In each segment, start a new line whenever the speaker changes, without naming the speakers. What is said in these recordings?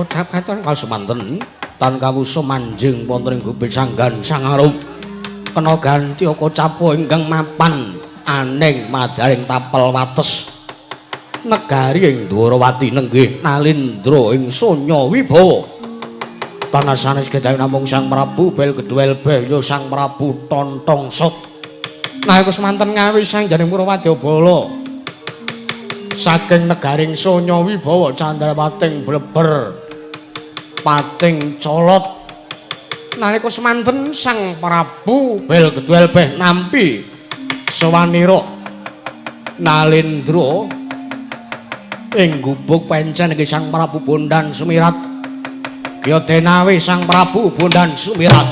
Kocap katon kasumanten tan kawusa manjing wonten ing gubis sanggan sangarup kena ganti kocapa ingkang mapan aning madaring tapel wates negari ing Dwarawati nenggih Nalindra ing Sonya Wibawa. Tanah sanes kejawi namung Sang Prabu Bel Gedhuel ya Sang Prabu Tontong Sot. Nalika semanten ngawi sang janing Purwadyabala saking negaring Sonya Wibawa candrawating bleber pating colot. Nalika semanten Sang Prabu Bel Gedhuel nampi sawanira Nalindra ing gubuk pencen iki Sang Prabu Bondan Sumirat. Kya denawi Sang Prabu Bondan Sumirat.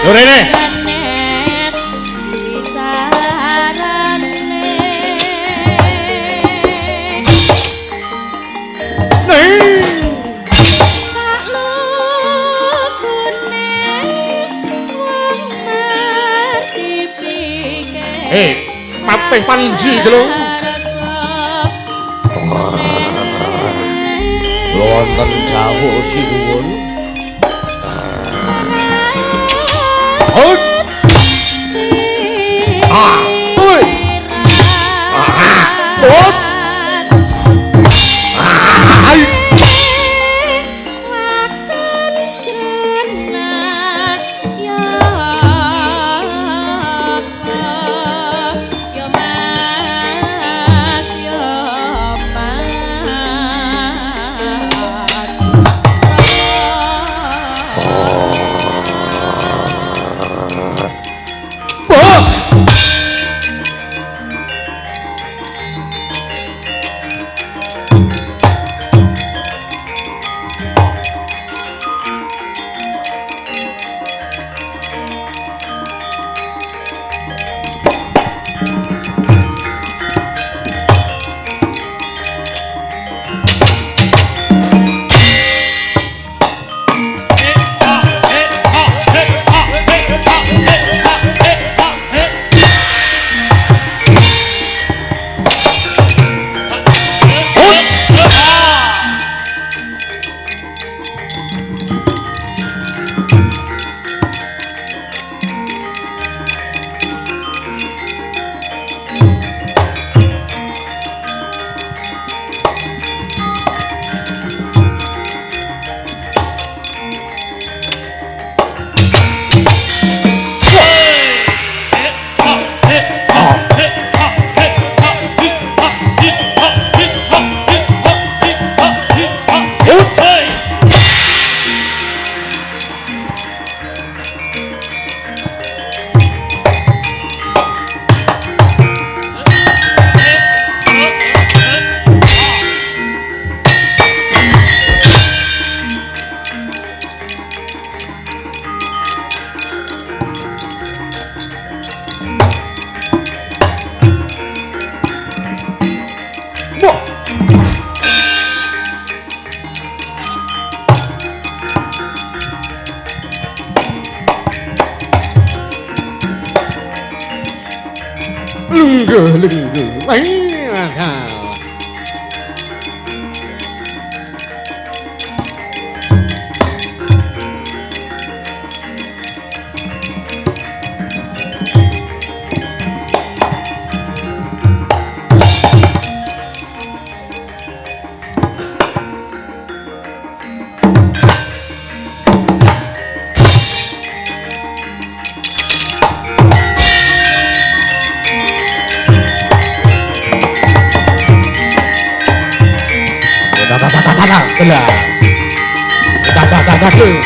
Dorene. Patih Panji iki lho. Wonten dawuh sinuwun. Lungguh lungguh. Dalah, dalah. Dadah, dadah, dadah.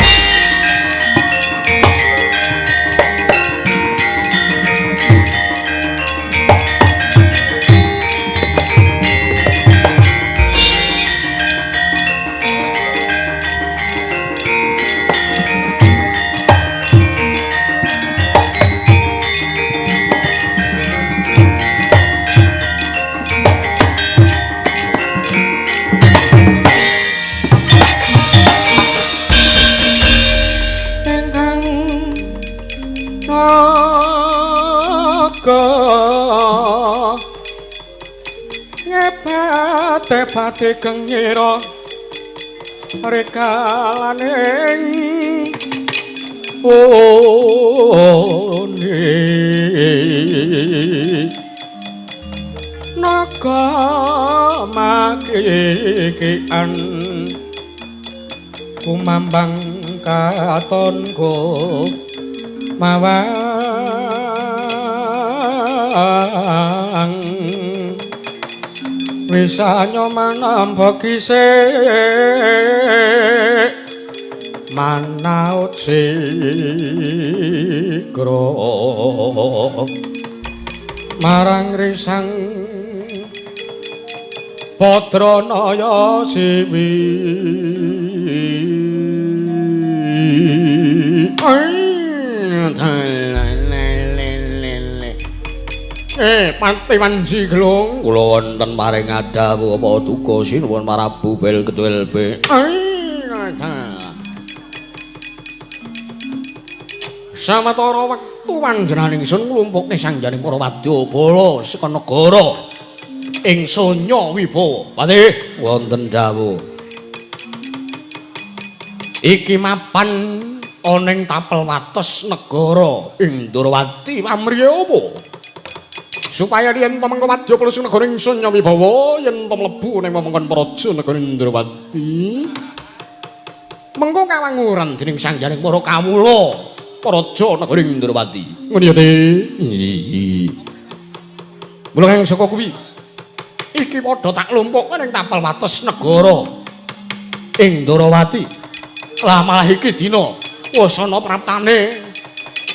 Ngebate-bate gengira rekalaning one naga makikian kumambang katon go mawang wisanya manampa kisik manaut sigra marang risang Badranaya Siwi. Pati Wanji Gelung kula wonten paring dawuh paduka sinuwun Prabu Bel Keduel B. Sawetara wektu panjenengan ingsun nglumpukke sangjaning para wadyabala saka negara ing Sonya Wibawa. Patih wonten dawuh. Iki mapan ana ing tapel wates negara ing Ndrawati pamriye apa? Supaya yen to mengko wadyabala sing negara ing Sonya Wibawa yen to mlebu ning wewengkon praja negara Ndrawati mengko kawanguran dening sangjaning para kawula praja negara Ndrawati. Ngono ya, Dik? Iya. Mula kang saka kuwi iki padha tak lumpukke ning tapel wates negara ing Ndrawati. Lah malah iki dina wis ana praptane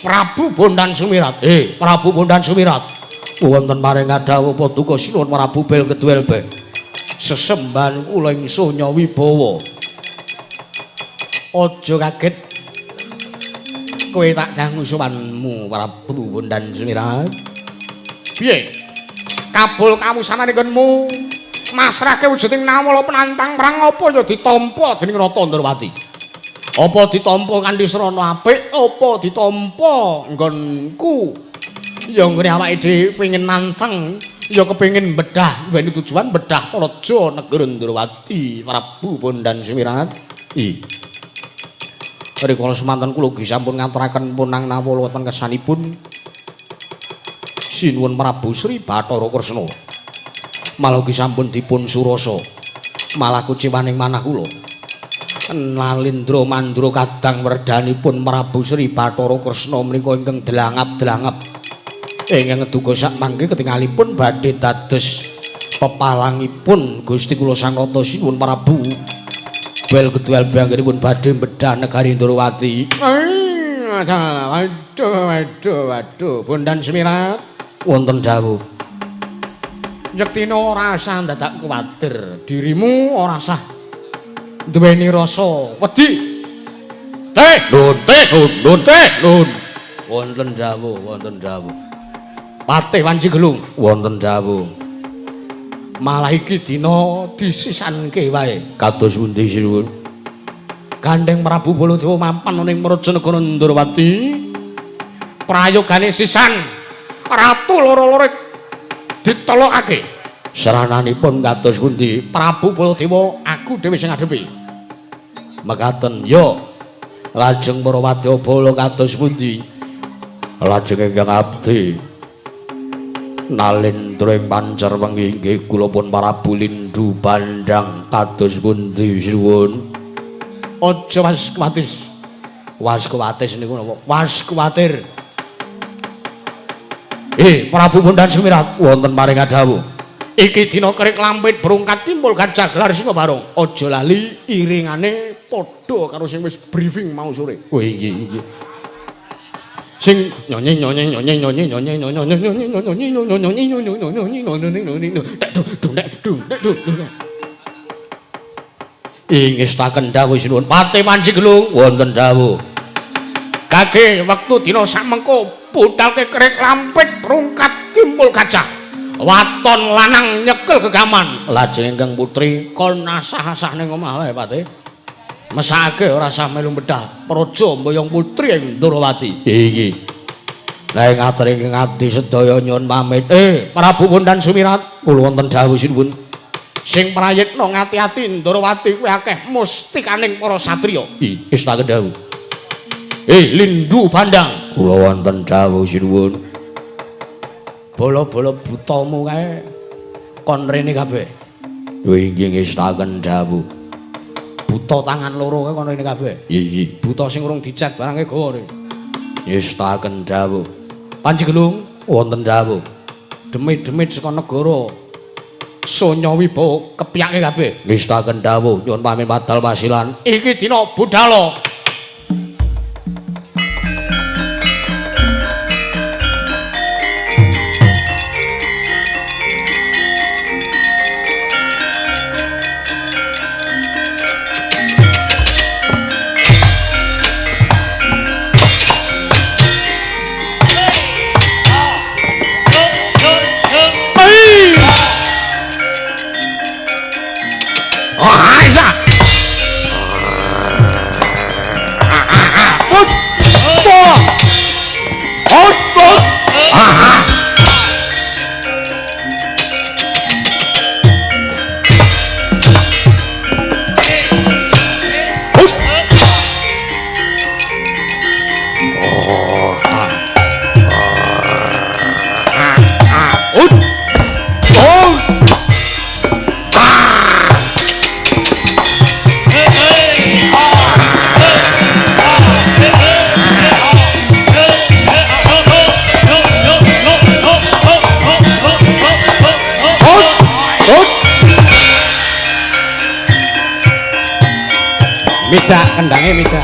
Prabu Bondan Sumirat. Prabu Bondan Sumirat. Wonten paring dawuh paduka sinuwun Prabu Bel Keduel Be. Sesembahan kula ing Sonya Wibawa. Aja kaget kowe tak dangu sowanmu Prabu Bondan Sumirat. Piye? Kabul kawusanane nggonmu masrahke wujuding nawala penantang perang apa ya ditampa dening Rata Ndrawati. Apa ditampa kanthi srana apik, apa ditampa nggonku? Ya nggone awake dhewe pengin nantang, ya kepengin bedah, duweni tujuan bedah praja negara Ndrawati Prabu Bondan Sumirat. I. Rikala semanten kula ugi sampun ngaturaken punang nawala wonten kesanipun Sinuwun Prabu Sri Bathara Kresna. Malah ugi sampun dipun surasa. Malah kuciwaning manah kula. Nalindra mandra kadang werdanipun Prabu Sri Bathara Kresna menika ingkang delangap-delangap. Ingkang ngeduga sak mangke ketingalipun badhe dados pepalangipun Gusti kula Sang Rata Sinuwun Prabu Bel Keduel anggenipun badhe bedah negari Ndrawati. Waduh, waduh, waduh, Bondan Sumirat wonten dawuh. Yektine ora usah dadak kuwatir, dirimu ora usah duweni rasa wedi. Teh, nun, teh, nun, nun, teh, nun. Wonten dawuh, wonten dawuh. Patih Wanci Gelung wonten dawuh. Malah iki dina disisanke wae. Kados pundi sinuwun? Gandeng Prabu Baladewa mapan ning praja negara Ndrawati. Prayogane sisan ratu loro-loro ditelokake. Serananipun kados pundi? Prabu Baladewa aku dhewe sing ngadepi. Mekaten ya. Lajeng para wadyabala kados pundi? Lajeng ingkang abdi nalindra ing pancer wengi inggih kula pun Prabu Lindu Bandang kados pundi sinuwun? Aja was kuwatis. Was kuwatis niku napa? Was kuwatir. Prabu Bondan Sumirat wonten paring dawuh. Iki dina kerik lampit berungkat timbul gajah gelar singa barong. Aja lali iringane padha karo sing wis briefing mau sore. Oh inggih inggih. Sing nyonyi nyonyi nyonyi nyonyi nyonyi nyonyi nyonyi nyonyi nyonyi nyonyi nyonyi nyonyi nyonyi tek dung tek dung tek dung. Ingestaken dawuh sinuwun Pate Panji Gelung wonten dawuh. Kage wektu dina samengko budalke kerik lampit rungkat kimpul gajah. Waton lanang nyekel gegaman. Lajeng ingkang putri kon asah-asah ning omah wae Pate. Mesake ora sah melu bedah praja mboyong putri ing Ndorowati. Iki. Lah ing atur ing ngabdi sedaya nyuwun pamit. Prabu Bondan Sumirat kula wonten dawuh sinuwun. Sing prayitna ngati-ati Ndorowati kuwi akeh mustikaning para satriya. Wis tak dawuh. Lindu Bandang kula wonten dawuh sinuwun. Bala-bala butamu kae kon rene kabeh. Inggih ngestaken dawuh. Buta tangan loro kae kon rene kabeh. Iya, buta sing urung dicet barange gawa rene. Ngestaken dawuh. Panji Gelung wonten dawuh. Demit-demit saka negara Sonya Wibawa kepiyake kabeh. Ngestaken dawuh nyuwun pamit padal pasilan. Iki dina budala.
Midak kendange midak.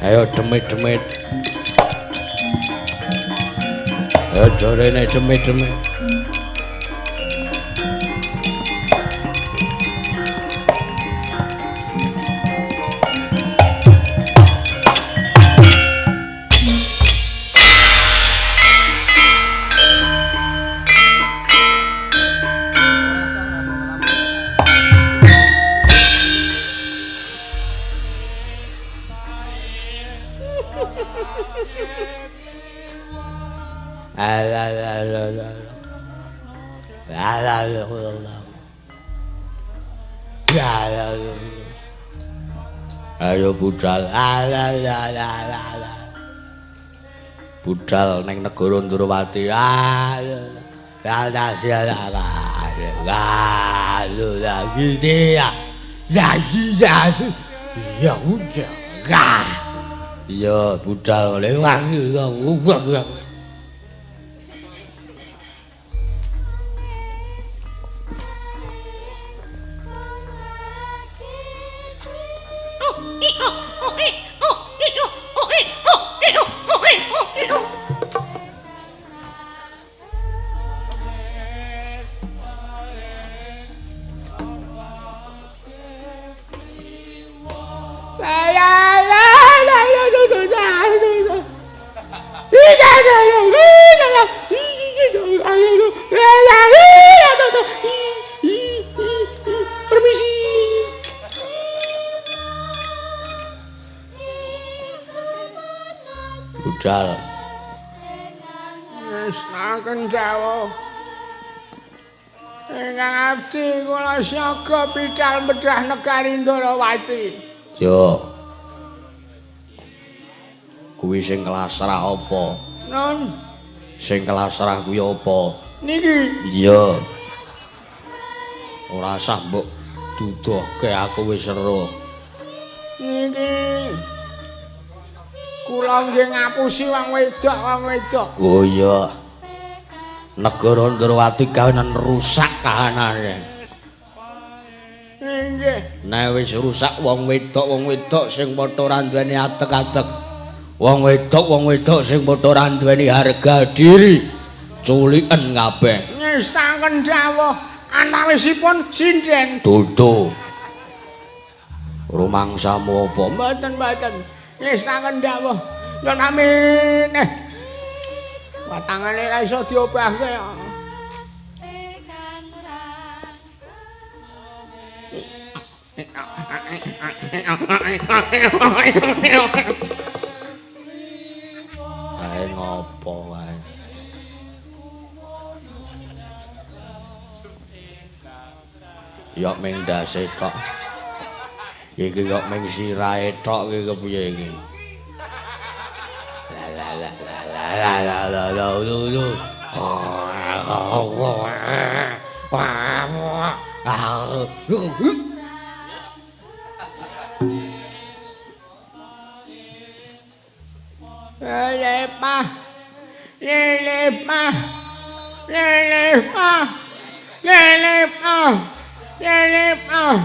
Ayo demit-demit. Ayo dorene demit-demit. Ayo budal. Budal ning negara Ndrawati. Ya budal.
Permisi.
Budal.
Nestaken dawuh. Ingkang abdi kula siaga pidal medhah negari Ndrawati.
Yo. Kuwi sing kelasrah apa?
Non.
Sing kelasrah kuwi apa?
Niki.
Iya. Ora usah mbok duduhke, aku wis weruh.
Niki. Kula nggih ngapusi wong wedok, wong wedok.
Oh iya. Negara Ndrawati gawenan rusak kahanane.
Nggih.
Nek wis rusak wong wedok, wong wedok sing padha ora duweni atek-atek. Wong wedok, wong wedok sing padha ora duweni harga diri. Culiken kabeh.
Ngestaken dawuh antawisipun sinden.
Dudu. Rumangsamu apa?
Mboten, mboten. Ngestaken dawuh. Yen amin. Watangane ra iso diobahke.
Ae ngopo wae. Yok ming ndase tok. Iki kok ming sirahe tok iki kepiye iki? La la la la la la la la la.
Lelepah, lelepah, lelepah, lelepah, lelepah.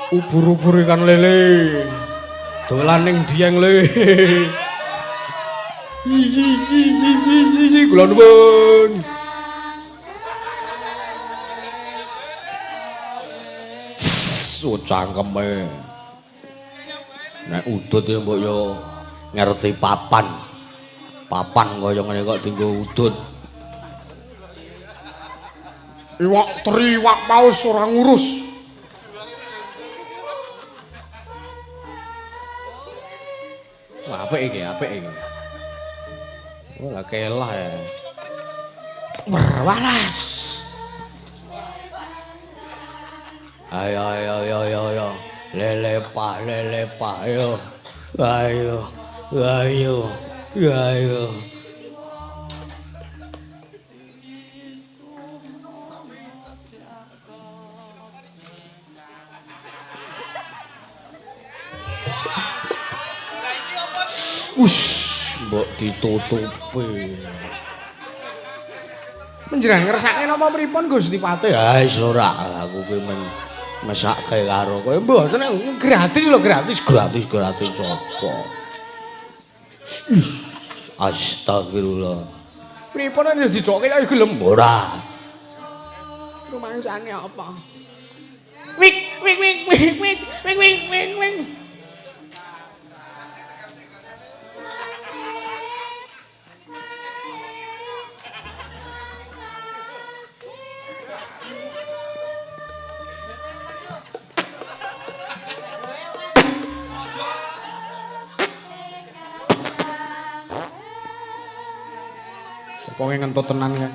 Ubur-ubur ikan lele, dolan ning Dieng le. Kula nuwun. Cangkeme. Nek udut ya mbok yo ngerti papan. Papan kaya ngene kok dienggo udut.
Iwak teri, iwak paus ora ngurus.
Wah, apik iki, apik iki. Oh, lah kelah ya. Berwalas. Ayo ayo ayo ayo ayo. Lelepah lelepah ayo. Ayo ayo ayo.
Ush, mbok ditutupi. Panjenengan ngersake napa pripun Gusti Patih?
Ha wis ora, aku kuwi men mesake karo kowe.
Mboten gratis lho, gratis.
Gratis apa? Astagfirullah.
Pripun nek dicoke kaya gelem
ora?
Rumangsane apa? Wik wik wik wik wik wik wik wik wik. Wonge ngentut tenan kan.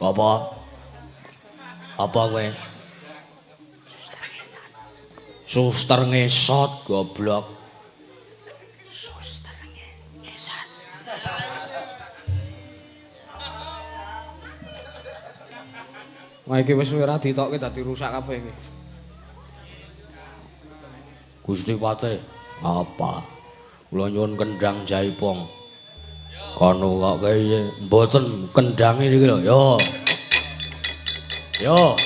Apa? Apa kowe? Suster ngesot goblok. Suster ngesot.
Wah iki wis ora ditokke dadi rusak kabeh iki.
Gusti Patih, apa? Kula nyuwun kendang jaipong. Kono kok kaya mboten kendange niki lho. Yo. Yo.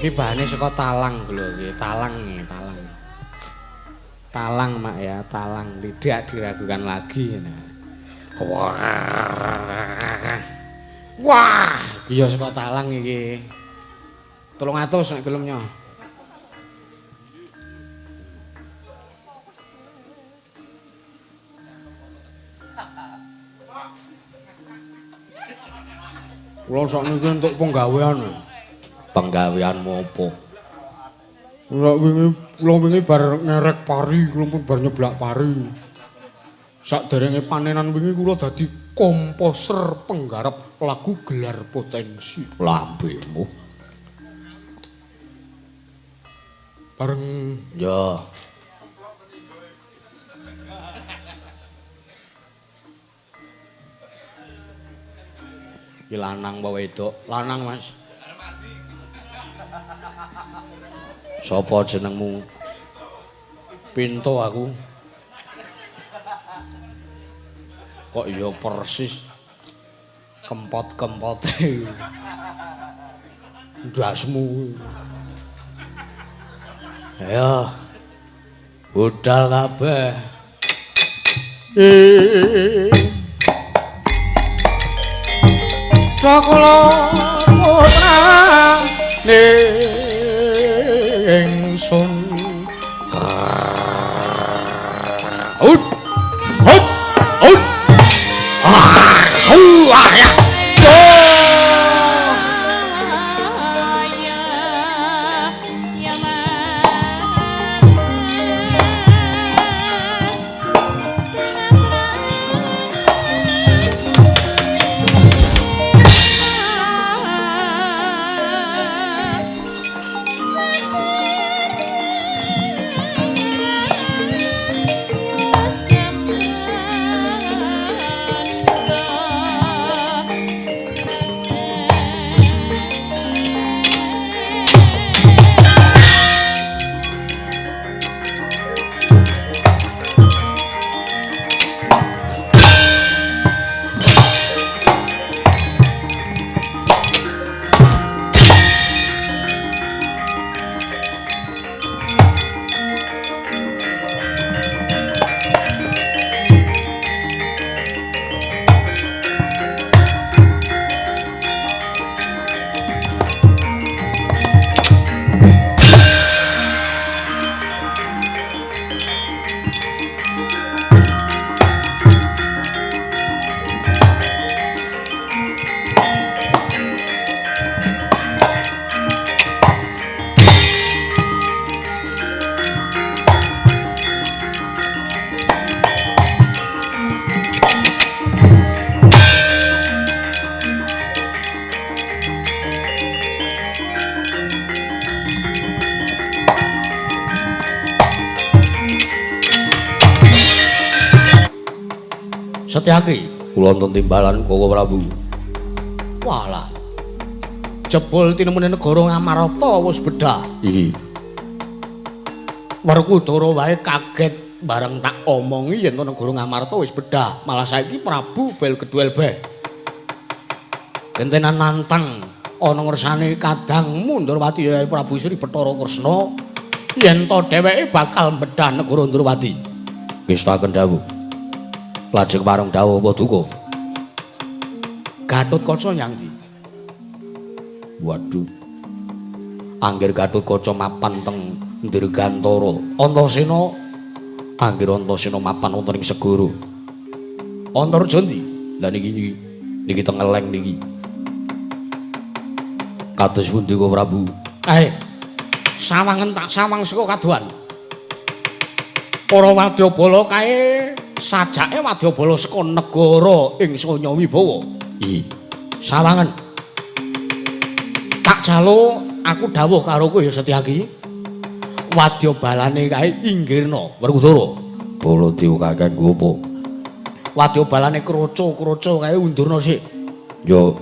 Iki bahane saka talang lho iki, talang iki, talang. Talang mak ya, talang tidak diragukan lagi nah. Wah. Wah, iki ya saka talang iki. 300 nek gelem nyo. Kula sakniki entuk penggawean.
Penggaweanmu apa?
Kula wingi bar ngerek pari, kula pun bar nyeblak pari. Sakderenge panenan wingi kula dadi komposer penggarap lagu Gelar Potensi.
Lambemu.
Bareng
ya. Iki lanang apa wedok? Lanang, Mas. Sapa jenengmu? Pinto aku. Kok ya persis kempot-kempote. Ndasmu. Ayo. Budal kabeh.
Cakula putra ingsun.
Ut. Hut. Ut. Ah, huah ya. Setyaki, kula wonten timbalan Koko Prabu. Walah. Jebul tinemune negara Ngamarta wis bedah. Iki. Werkudara wae kaget bareng tak omongi yen negara Ngamarta wis bedah. Malah saiki Prabu bel gedhuel beh. Gentenan nantang ana ngersane kadangmu Ndrawati ya Prabu Sri Bathara Kresna yen to dheweke bakal bedah negara Ndrawati. Ngestaken dawuh. Lajeng pareng dawuh paduka. Gatotkaca nyang ndi? Waduh. Angger Gatotkaca mapan teng Dirgantara. Antasena angger Antasena mapan wonten ing segara. Antarja ndi? Lah niki niki teng eleng niki. Kados pundi Koko Prabu? Sawangen tak sawang saka kadohan. Para wadyabala kae sajake wadyabala saka negara ing Sanya Wibawa. Iki sawangen. Tak jaluk aku dawuh karo kowe ya Setyaki. Wadyabalane kae inggirna Werkudara. Baladewa kakang nggo apa? Wadyabalane kroco-kroco kae undurna sik. Yo.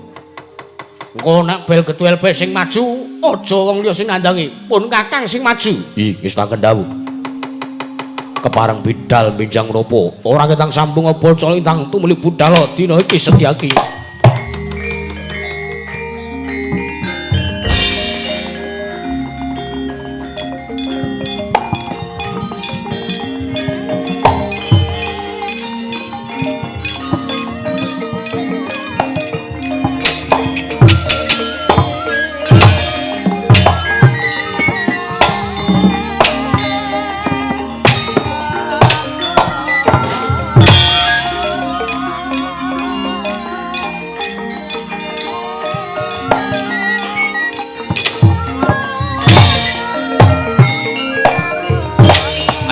Engko nek bel getuel be sing maju, aja wong liya sing nandangi. Pun kakang sing maju. Ih, wis tak kendhawu. Kepareng bidal minjang menapa? Ora ketang sambung apa col intang tumuli budala dina iki Setyaki.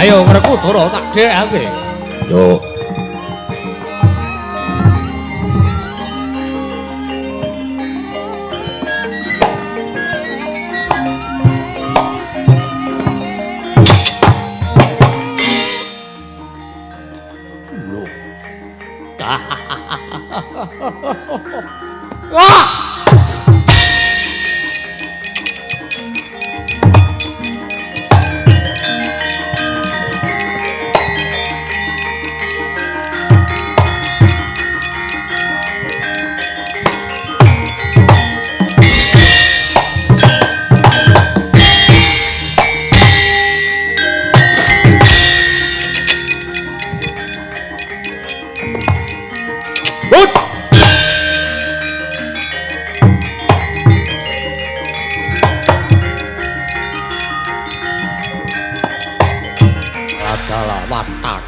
Ayo Werkudara tak dhekake. Yo. Lho. Wah!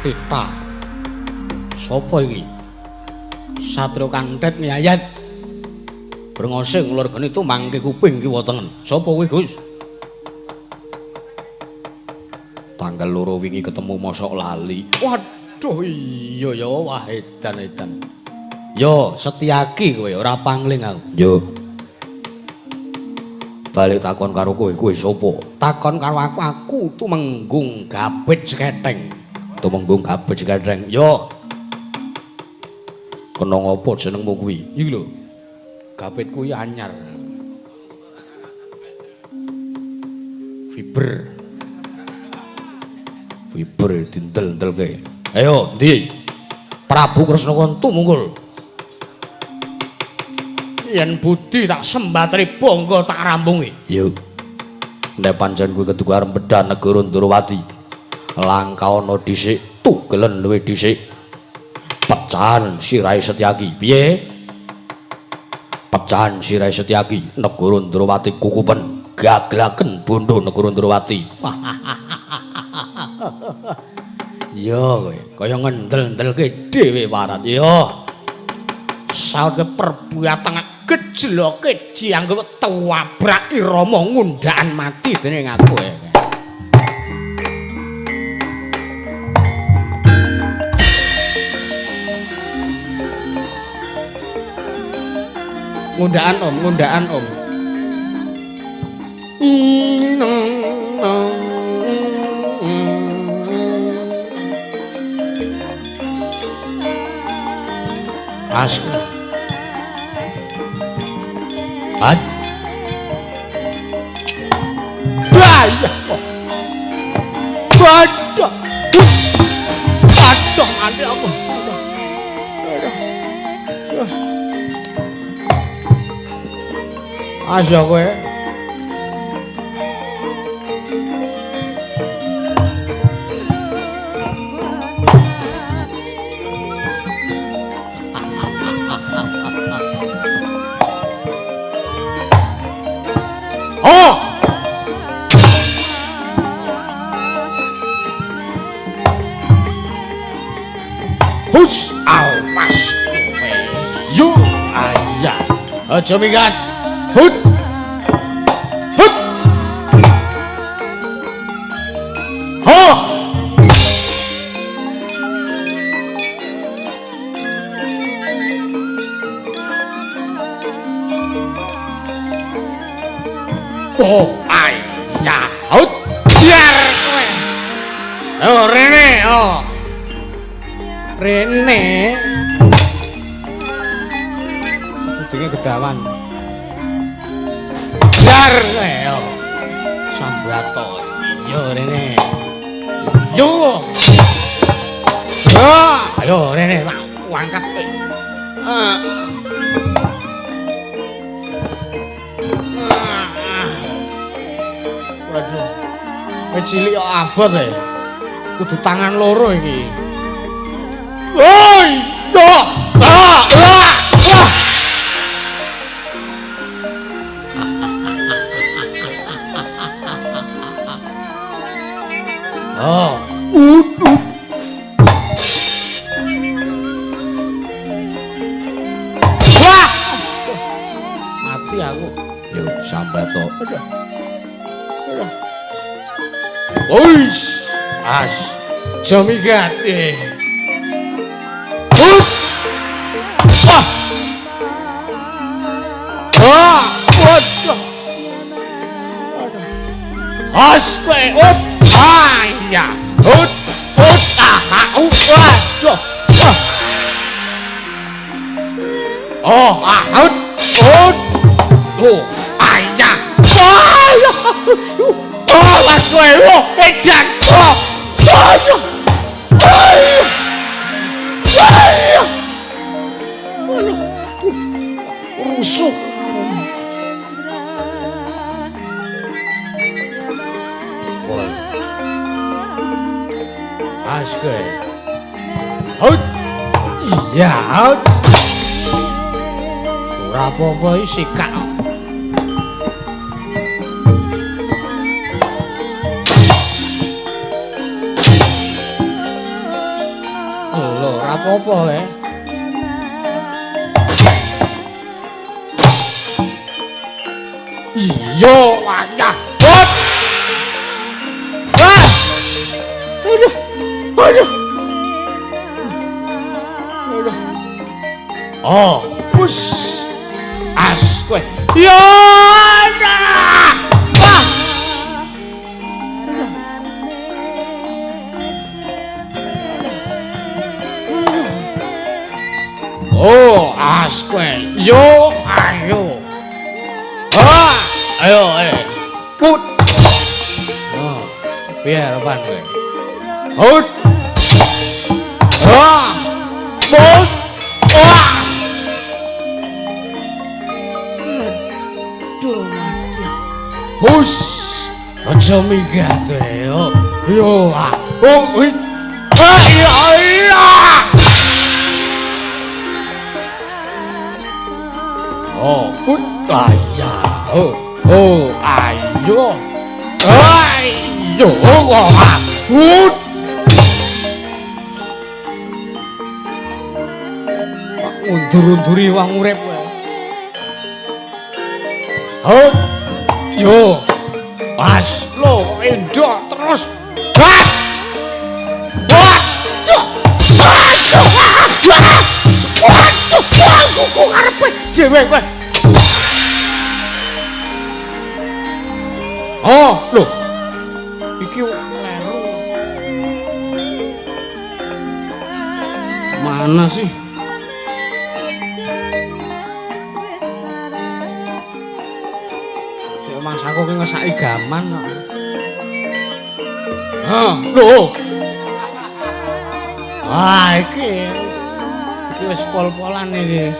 Tita. Sopo iki? Satrio kantet nyayat. Brengose nglur geni tumangke kuping kiwa tengen. Sopo kuwi, Gus? Tanggal 2 wingi ketemu mosok lali. Waduh iya ya, wah edan-edan. Yo, Setyaki kowe ora pangling aku. Yo. Balik takon karo kowe, kowe sapa? Takon karo aku, aku Tumenggung Gabit Seketeng. Tumenggung Gabit Seketeng. Yo. Kena ngopo jenengmu kuwi? Iki lho. Gabit kuwi anyar. Fiber. Fiber dintel-entelke. Ayo, ndi? Prabu Kresna kon tumunggul. Yen budi tak sembatri bangga tak rampungi. Yo. Nek pancen kuwi keduga arep bedha negara Ndrawati. Langka ana dhisik, tugelen luwih dhisik. Pecahan sirahe Setyaki. Piye? Pecahan sirahe Setyaki, negara Ndrawati kukupen, gaglaken bondo negara Ndrawati. Ya kowe, kaya ngendel-endelke dhewe warat. Ya. Saut perbuatan gejloke jianggo tawabrak irama ngundhakan mati dening aku. Ngundhakan om, ngundhakan om. As. Ad. Bahaya. Waduh. Waduh, ada apa? Aduh. Asya kowe. Oh. Hus, awas kowe. Yo, ayah. Aja minggat. Hut. Hut. Ho. Oh, ayah. Hut. Biar kowe. Oh, rene, oh. Rene. Kupinge kedawan. Biar kowe. Sambato. Yo rene. Yo. Ah, ayo rene tak angkat kowe. Waduh. Kowe cilik kok abot e. Kudu tangan loro iki. Oi, yo. Ah, ah, ah. Oh, ut. Wah. Mati aku. Yo sambato. Aduh. Aduh. Ois. As. Jamigate. Hut. Wah. Ah, waduh. Aduh. As kowe. Ut. Ah, iya. Hut. Hut. Ah, waduh. Wah. Oh, ah, hut. Hut. Oh, ayah. Ayah. Oh, mas kowe. Oh, edan. Oh. Aduh. Aduh. Aduh. Rusuh. As kowe. Hut. Iya, hut. Ora apa-apa iki sikak. Lho, ora apa-apa e. Iya, wayah. Hut. Ah. Aduh. Aduh. Aduh. Oh, wus. As kowe. Ya. Ah. Oh, as kowe. Yo, ayo. Ah, ayo, eh. Put. Oh, piye arepan kowe? Hut. Ah. Put. Ah. Aduh, aduh. Hus. Aja minggat yo. Yo, ah. Oh, wih. Ah, iya, iya. Oh, put. Ayah. Oh, oh, ayo. Ayo, oh, ah. Hut. Undur-unduri wong urip kowe. Hut. Yo. Pas lo kok endok terus. Wah. Waduh. Waduh. Waduh. Aku kok karepe dhewe kowe. Oh, lho. Iki kleru. Mana sih?
Rumangsaku ki ngesaki gaman kok. Hah, lho. Wah, iki. Iki wis pol-polan iki.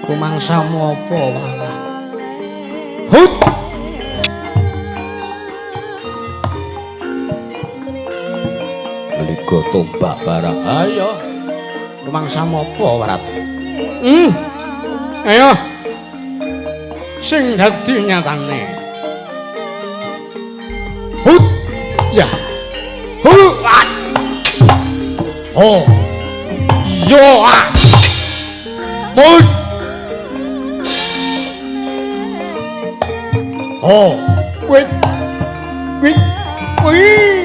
Rumangsamu apa walah. Hut.
Meligo tombak barang.
Ayo. Rumangsamu apa, Warat? Ayo. Sing dadi nyatane. Hut. Ya. Hut. Oh. Yo. Ah. Mut. Oh. Wit. Wit. Wih.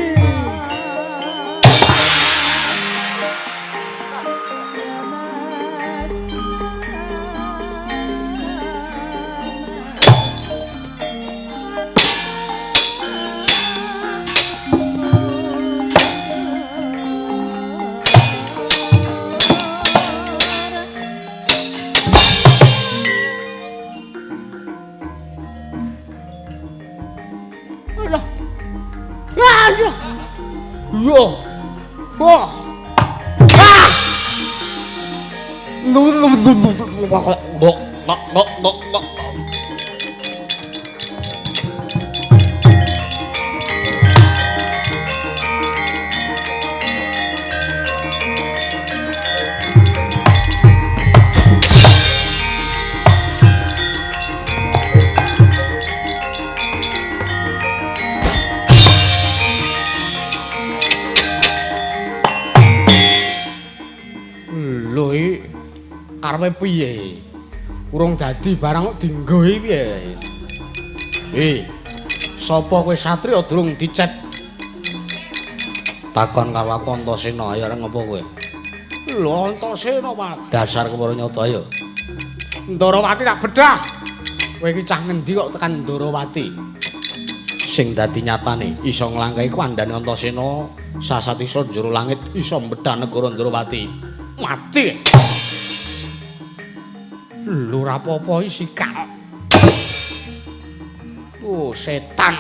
Yo. Wah. Ah. Bok. Lho iki karepe piye? Urung dadi barang kok dinggo iki piye? Sapa kowe satriya durung dicet?
Takon karo aku Antasena, ayo arep ngopo kowe?
Lho Antasena, Pak.
Dasar kepara nyata ayo.
Ndarawati tak bedah. Kowe iki cah ngendi kok tekan Ndarawati?
Sing dadi nyatane iso nglangkahi kandhane Antasena sasat iso njero langit iso mbedah negara Ndarawati.
Mati. Lho ora apa-apa iki sikal. Oh setan.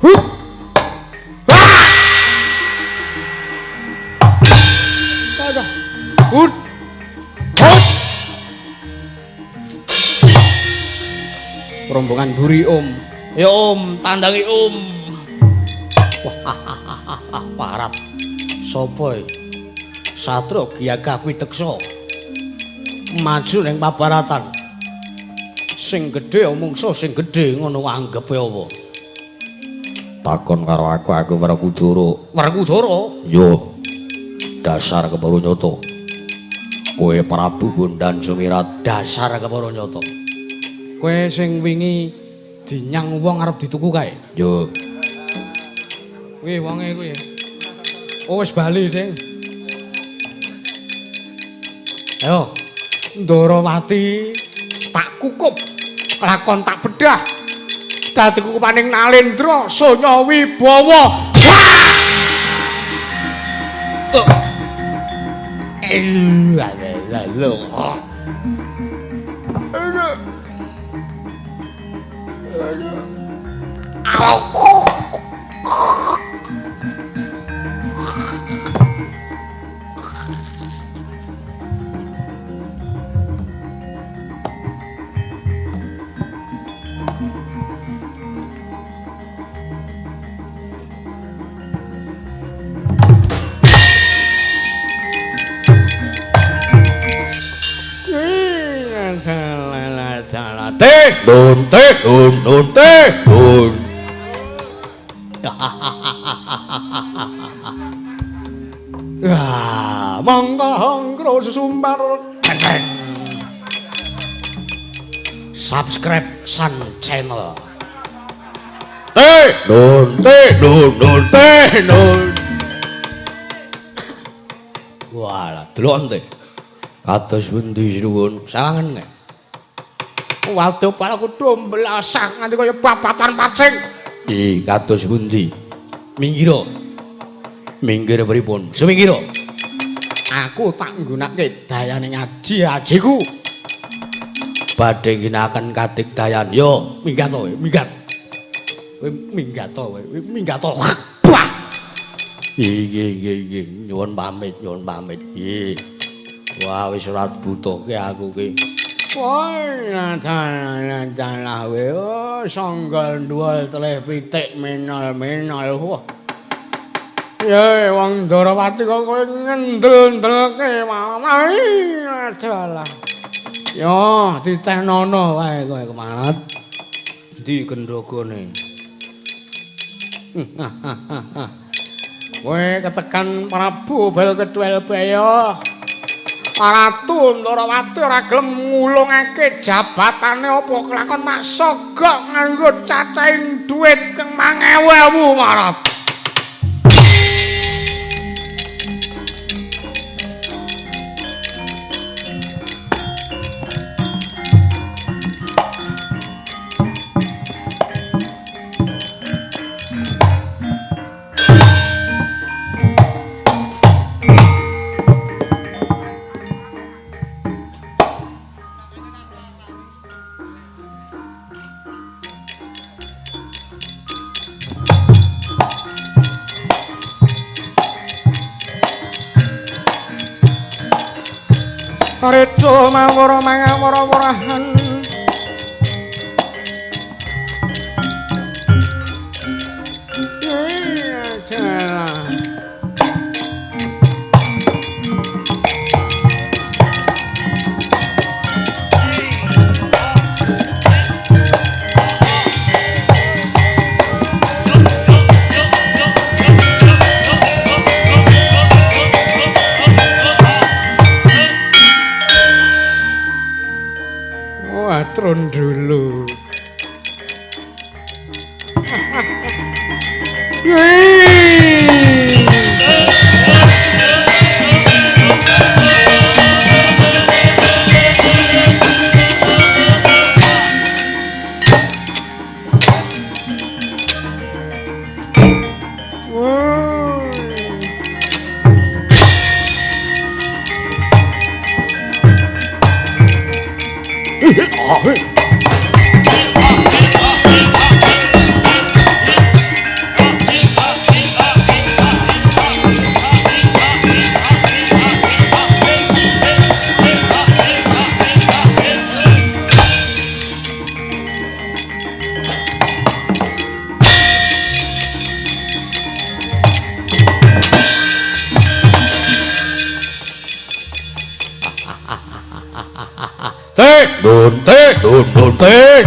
Hup. Aduh. Hut. Hut.
Rombongan buri Om. Ya Om, tandangi Om. Wah, parat. Sapa iki? Satria Giyagah Piteksa. Maju ning pabaratan. Sing gedhe mungsuh sing gedhe ngono anggepe apa? Takon karo aku, aku Werkudara. Werkudara? Yo. Dasar kepara nyata. Kowe Prabu Bondan Sumirat, dasar kepara nyata.
Kowe sing wingi dinyang wong arep dituku kae?
Yo.
Kuwi wonge kuwi. Oh wis bali sing. Ayo. Ndarawati tak kukup, lakon tak bedah. Dadi kukupaning Nalendra Sonya Wibawa.
Nun te nun nun te nun.
Wah, monggo hongkro sesumbar.
Subscribe San Channel. Te nun te nun nun te nun. Walah, delok te. Kados pundi sinuwun? Sawangen.
Waduh, palaku domblasah nganti kaya babatan pacing.
Ih, kados pundi? Minggiro. Minggir pripun? Suminggiro.
Aku tak nggunakake dayane ngaji ajiku.
Badhe ngginakaken kadigdayan. Yo, minggat to kowe, minggat. Kowe minggat to kowe, minggat to. Wah. Nggih, nggih, nggih, nyuwun pamit, nyuwun pamit. Nggih. Wah, wis ora butuhke aku ki. Wah, dalah kowe, sanggol nduwol teleh pitik menol-menol. Wah. Ye, wong Ndorowati kok kowe ngendel-ndelke wae. Dalah. Yo, ditenono wae kowe kemanat. Endi gendhogone? Kowe ketekan Prabu Belkeduelbaya. Ratu Ndorowati ora gelem ngulungake jabatane apa kelakon tak sogok nganggo cacahing dhuwit kang 1000 marap. Redo mawara mangawara-warahan. Trun dulu.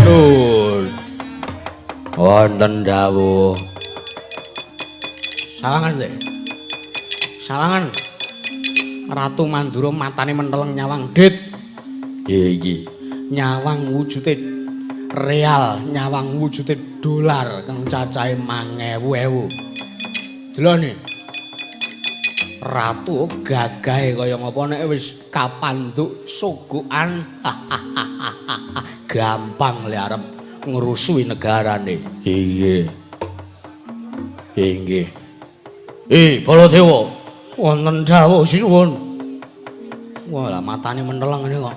Nun. Wonten dawuh. Sawangan teh. Sawangan. Ratu Mandura matane menteleng nyawang dit. Iki. Nyawang wujude real, nyawang wujude dolar kang cacahe 1000. Delone. Ratu gagahe kaya ngapa nek wis kapanduk sogokan. Gampang le arep ngrusui negarane. Iya. Inggih. Baladewa, wonten dawuh sinuwun. Wah, lah matane menteleng ngene kok.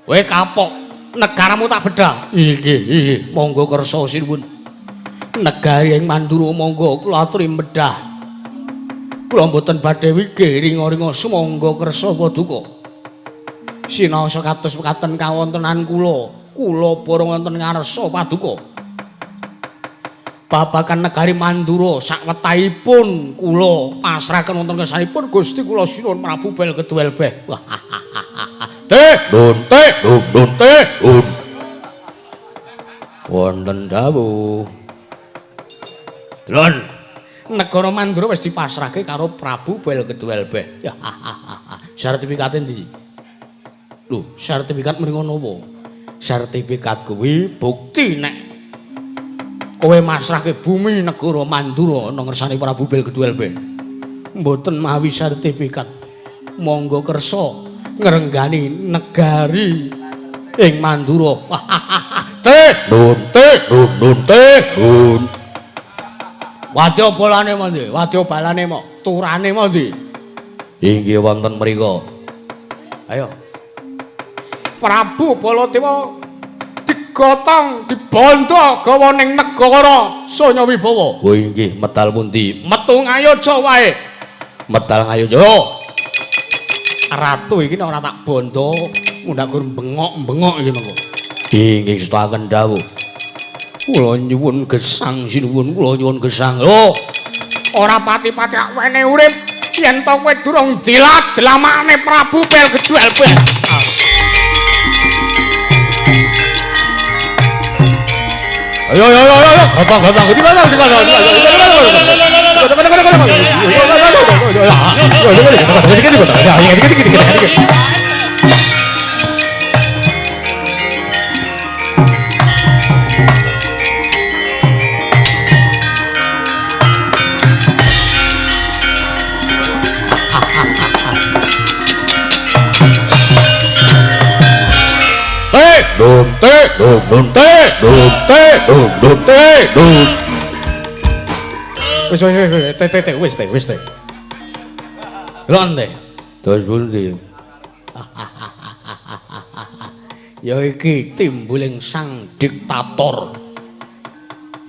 Kowe kapok, negaramu tak bedah. Inggih, inggih, monggo kersa sinuwun. Negari ing Mandura monggo kula aturi bedah. Kula mboten badhe wigih ringa-ringa sumangga kersa paduka. Sinaosa kados mekaten kawontenan kula, kula para wonten ngarsa paduka. Babagan negari Mandura sakwetahipun kula pasrahaken wonten kersanipun Gusti kula sinuwun Prabu Belkeduelbeh. Teh, nun, teh, nun, nun, teh, nun. Wonten dawuh. Delon, negara Mandura wis dipasrahke karo Prabu Belkeduelbeh. Sertifikate ndi? Lho, sertifikat mriko napa? Sertifikat kuwi bukti nek kowe masrahke bumi negara Mandura ana ngersane Prabu Belkeduelbeh. Mboten mawi sertifikat. Monggo kersa ngrenggani negari ing Mandura. Teh, nun, teh, nun, nun, teh, nun. Wadya balane mandi, wadya balane mok, turane mandi. Inggih wonten mriku. Ayo.
Prabu Baladewa digotong, dibondo gawa ning negara Sanyawibawa.
Oh inggih, medal pundi?
Metu Ngayogya wae.
Medal Ngayogya.
Ratu iki nek ora tak bondo, mundak gur bengok-bengok iki mengko.
Inggih setaken dawuh. Kula nyuwun gesang sinuwun, kula nyuwun gesang. Lho,
ora pati-pati ak wene urip yen to kowe durung dilat dlamakne Prabu Pel Gedhel Bel.
Ayo ayo ayo ayo, gotong gotong gede gotong gede gotong. Dum te dum dum te dum te dum dum te dum.
Wis wis wis te te te wis te wis te.
Delok te. Terus pundi? Ya iki timbuling sang diktator.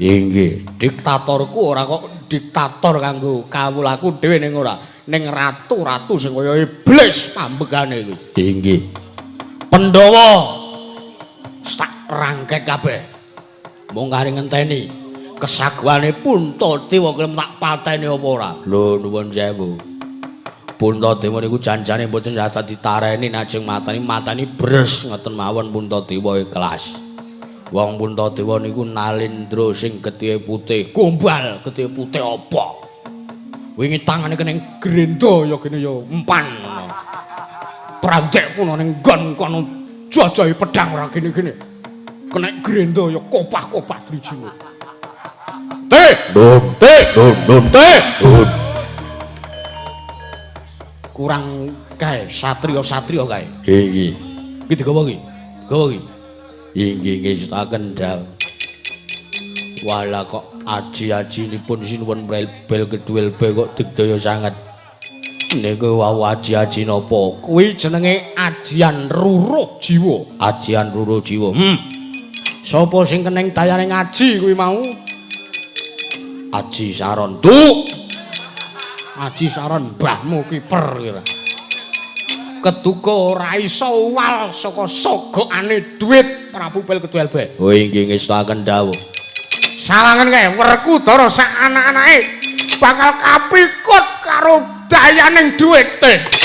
Inggih, diktatorku ora kok diktator kanggo kawulaku dhewe ning ora, ning ratu-ratu sing kaya iblis pambegane iki. Inggih. Pandhawa tak rangket kabeh. Mung kari ngenteni kesaguhane Puntadewa gelem tak pateni apa ora. Lho nuwun sewu. Puntadewa niku janjane mboten saged ditareni najeng mateni mateni bres ngoten mawon Puntadewa ikhlas. Wong Puntadewa niku nalindra sing getih putih, gombal getih putih apa?
Wingi tangane kening grenda ya gene ya empan ngono. Prandek puno ning nggon kono jajahi pedang ora gene-gene. Kena grenda ya kopah-kopah drijine.
Te dum te dum dum te dum. Kurang kae satria-satria kae. Inggih. Iki digawa iki. Digawa iki. Inggih nggih setaken dawuh. Walah kok aji-ajinipun sinuwun bel kedhuwel be kok digdaya sanget. Niku wau aji-aji napa?
Kuwi jenenge ajian ruruh jiwa.
Ajian ruruh jiwa.
Sapa sing keneng dayane ngaji kuwi mau?
Aji Saron. Duh.
Aji Saron mbahmu kiper kira. Keduga ora iso uwal saka sogokane dhuwit Prabu Bel Kedhuwel Be.
Oh inggih ngestakaken dawuh.
Sawangen kae Werkudara sak anak-anake bakal kapikut karo dayaning dhuwite.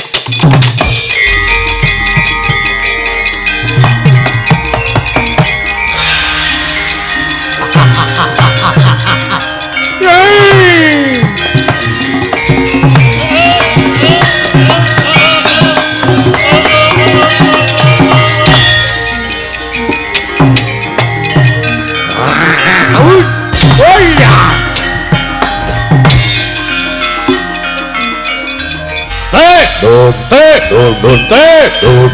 Dum te dum dum te dum.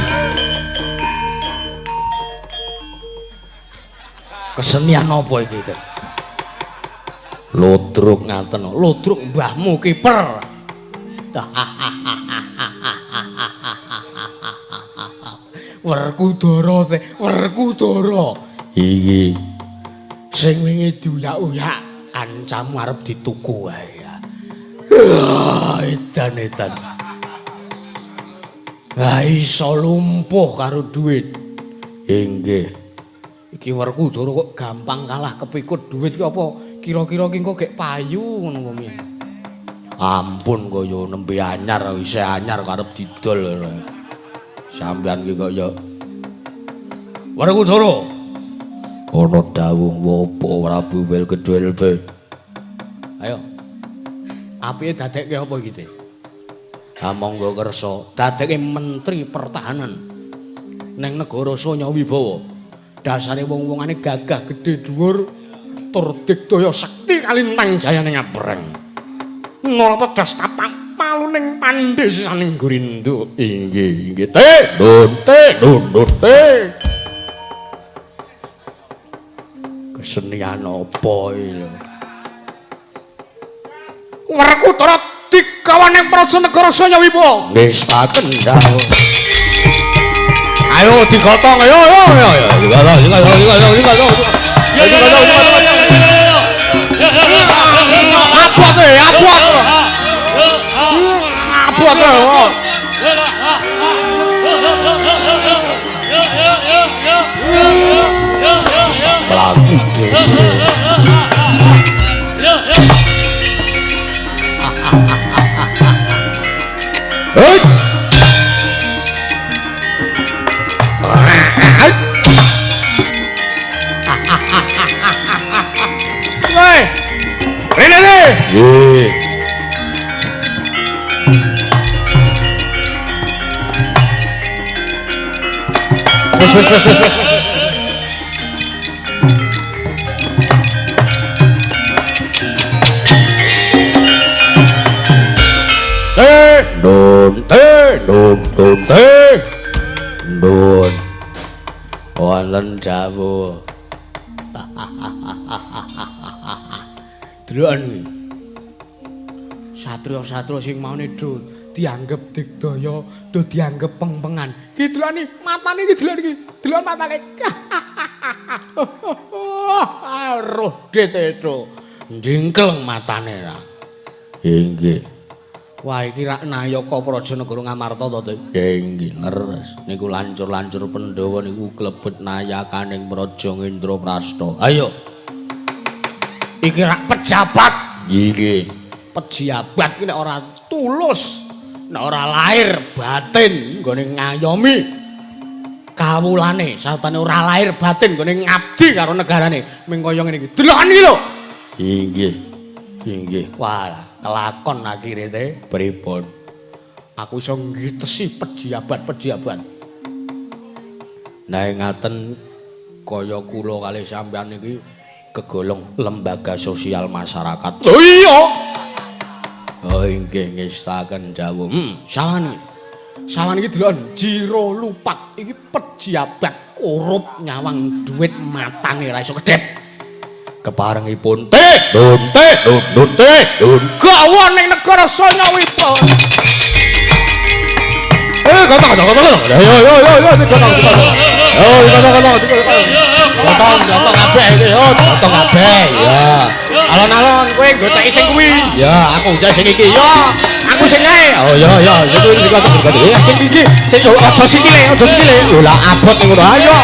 Kesenian apa iki, Teh? Ludruk ngaten.
Ludruk mbahmu kiper. Werkudara teh, Werkudara.
Iki
sing wingi diuyak-uyak kancamu arep dituku wae. Edan-edan. Lah iso lumpuh karo duit.
Inggih.
Iki Werkudara kok gampang kalah kepikut duit ki apa kira-kira ki engko gek payu ngono apa piye?
Ampun kaya nembe anyar isih anyar karep didol. Sampeyan ki kok ya Werkudara. Ana dawuh apa Prabu Wel Kedhuwel Be?
Ayo. Apike dadekke apa iki, Teh?
Ha monggo kersa
dadekke menteri pertahanan ning negara Sanyawibawa. Dasare wong-wongane gagah gedhe dhuwur tur digdaya sekti kalintang jayane ngabreng. Nara tedas tapak paluning pandhe sisaning Gurindo.
Inggih inggih te dun te dun dun te. Kesenian apa iki?
Werkudara digawa ning praja negara Sanyawibawa.
Nggih setaken dawuh. Ayo digotong, ayo ayo ayo. Digotong, digotong, digotong, digotong. Digotong, digotong. Abot e, abot. Abot e. Lagi dhewe. Hei.
Woi. Rene ne.
Nggih. Wis wis wis wis. Te nun te nun nun te nun wonten dawuh.
Deloken kuwi. Satria-satria sing maune do dianggep digdaya, do dianggep pengpengan. Ki delokne matane iki delok iki. Delok matane. Roh det itu.
Njingkleng matane ra. Inggih. Wah iki rak nayaka Praja Negara Ngamarta to, Dik? Inggih, leres. Niku lancur-lancur Pandhawa niku klebet nayakaning Praja Indraprasta. Ayo.
Iki rak pejabat.
Inggih.
Pejabat iki nek ora tulus, nek ora lahir batin nggone ngayomi kawulane, sartane ora lahir batin nggone ngabdi karo negarane, ming kaya ngene iki. Deloken iki lho.
Inggih. Inggih.
Wah, kelakon akhire te.
Pripun?
Aku iso ngitesi pejabat-pejabat.
Nah ngaten kaya kula kalih sampean iki kegolong lembaga sosial masyarakat.
Lho iya.
Oh inggih ngestaken dawuh.
Sawan iki. Sawan iki deloken Jiro Lupak iki pejabat korup nyawang duit matane ra iso kedhep.
Keparengipun te nun te nun nun te nun
gawa ning negara Sanyawipa.
Gotong gotong gotong. Ayo ayo ayo ayo gotong gotong. Yo gotong gotong gotong. Gotong gotong kabeh iki yo gotong kabeh ya.
Alon-alon kowe goceki sing kuwi.
Ya aku goceki sing iki.
Ya aku sing kae.
Oh ya ya sing kuwi gotong gotong. Ya sing iki sing aja sikile aja sikile. Lho lah abot ning ngono. Ayo.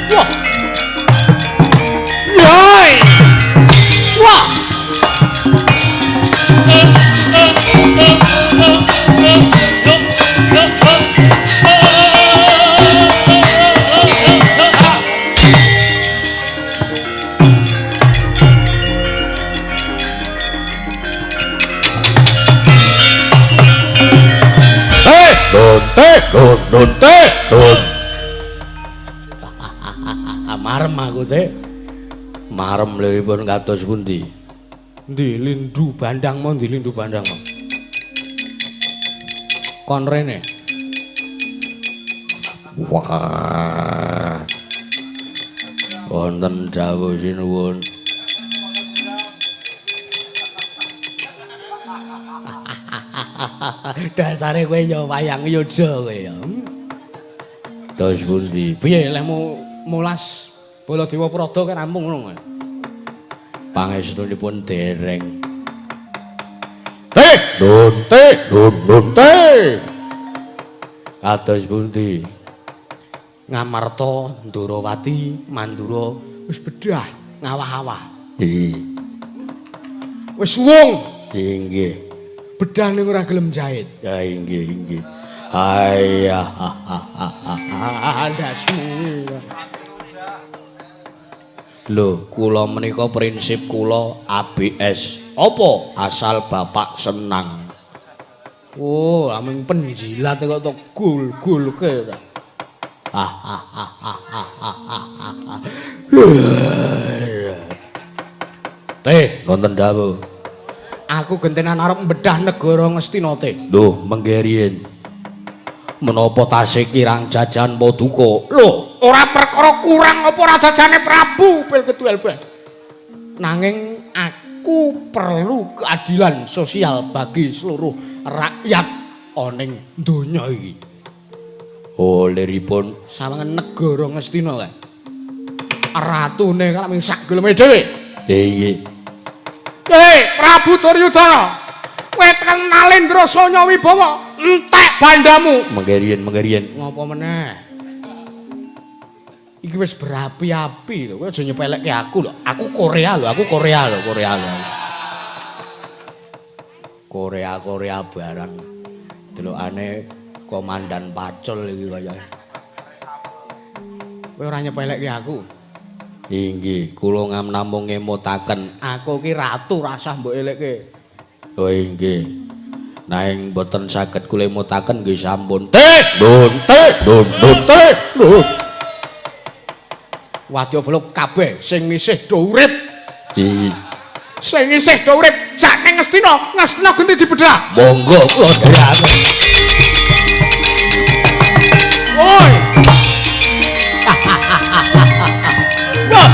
Wah. Yoi. Wah.
Te, nun, te, nun, nun, te, nun. Marem aku te. Marem liripun kados pundi?
Endi lindu bandang mo, endi lindu bandang mo. Kon rene.
Wah. Wonten dawuh sinuwun.
Dasare kowe ya wayang yoja kowe ya.
Terus pundi?
Piye lehmu mulas Baladewa Prada kan rampung ngono.
Pangestunipun dereng. Te, nun, te, nun, nun, te. Kados pundi?
Ngamarta, Ndorowati, Mandura wis bedah ngawah-awah.
Nggih.
Wis suwung.
Nggih.
Bedah ning ora gelem jahit.
Ya inggih, inggih. Ayah,
ndasmu.
Lho, kula menika prinsip kula ABS. Apa? Asal bapak senang.
Oh, aming penjilat kok to gul-gulke ta.
Teh, nonton dawuh.
Aku gentenan arep mbedah negara Ngastina teh.
Lho, mengke riyin. Menapa tasih kirang jajan paduka?
Lho, ora perkara kurang apa ora jajane Prabu Pil Keduel. Nanging Ku perlu keadilan sosial bagi seluruh rakyat ana ing donya iki.
Oh, liripun
sawangan negara Ngastina kae. Ratune kan mung sak geleme dhewe.
Nggih.
Hei, Prabu Duryudana. Kowe tekan Nalendra Sanya Wibawa, entek bandamu.
Mengke riyen, mengke riyen.
Ngopo meneh? Iki wis berapi-api lho, kowe aja nyepelekke aku lho. Aku Korea lho, aku Korea lho, Korea lho.
Korea-Korea barang. Delokane komandan pacul iki kaya.
Kowe ora nyepelekke aku.
Inggih, kula namung ngemutaken.
Aku ki ratu rasah mbok elekke.
Oh inggih. Nanging mboten saged kula emutaken nggih sampun. Teh, nun, teh, nun, nun, teh, nun.
Wadyabala kabeh sing isih do urip.
Inggih.
Sing isih do urip jak ning Ngastina, Ngastina genti dibedhah.
Monggo kula dherekaken.
Woi. Wah.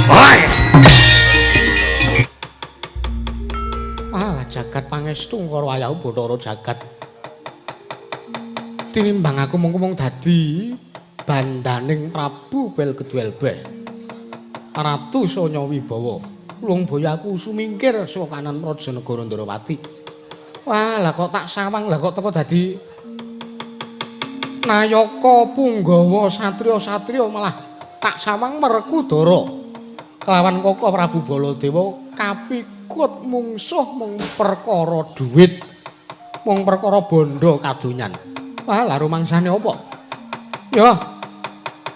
Woi.
Alah jagat pangestu karo ayahku Bathara Jagat. Tinimbang aku mung-mung dadi bandaning Prabu Belgeduelbeh. Ratu Sanya Wibawa. Lung boyo aku sumingkir saka kanan Raja Negara Ndrawati. Wah, lah kok tak sawang, lah kok teko dadi nayaka punggawa satriya-satriya malah tak sawang Werkudara. Kelawan Koko Prabu Baladewa kapikut mungsuh mung perkara dhuwit, mung perkara bondo kadonyan. Wah, lah rumangsane apa? Ya,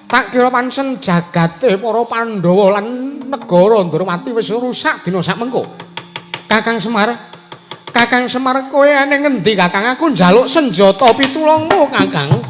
tak kira pancen jagate para Pandhawa lan negara Ndrawati wis rusak dina sakmengko. Kakang Semar, Kakang Semar kowe ene ngendi Kakang? Aku njaluk senjata pitulungmu, Kakang.